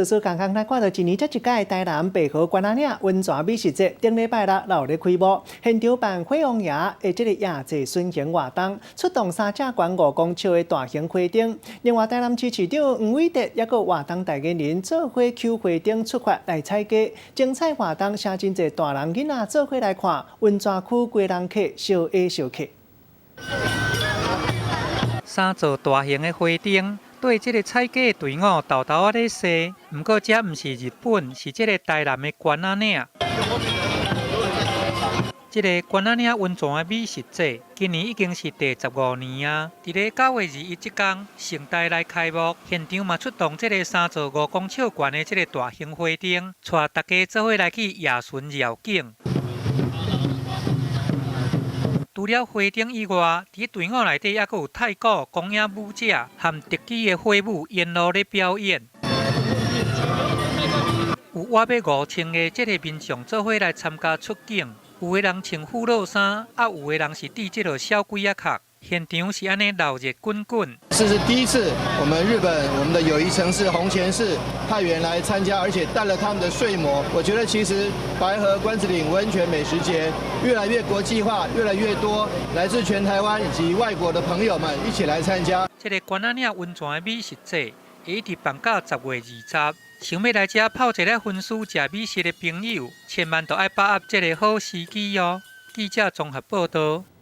事仝仝來看著一年才一屆台南白河關仔嶺溫泉美食節，頂禮拜六就咧開幕，現場辦火王爺的這個夜祭巡行活動，出動三隻懸5公尺的大型火燈。另外，台南市市長黃偉哲抑閣活動代言人做伙搝火燈出發來踩街，精彩活動，誠真濟大人囡仔做伙來看，溫泉區規人客相挨相客。三座大型的火燈。對這个踩街的隊伍沓沓仔咧踅，毋過這毋是日本，是這个台南的關仔嶺。這个關仔嶺溫泉的美食節，今年已經是第15年啊！佇咧9月21這工，盛大來開幕，現場嘛出動這个三座5公尺懸的這个大型火燈，帶大家做伙來去夜巡繞境。除了火燈以外，佇隊伍內底猶閣有太鼓、光影舞者和特技的火舞沿路咧表演。有倚欲5000個這个民眾做伙來參加出境，有的人穿俘虜衫，啊，有的人是戴這个小鬼仔殼。現場是按呢鬧熱滾滾。這是第一次，我們日本我們的友誼城市弘前市派員來參加，而且帶了他們的睡魔。我覺得其實白河關子嶺溫泉美食節越來越國際化，越來越多來自全台灣以及外國的朋友們一起來參加。這个關仔嶺溫泉的美食節會一直辦到10月20，想欲來遮泡一个薰絲食美食的朋友，千萬著愛把握這个好時機哦。記者綜合報道。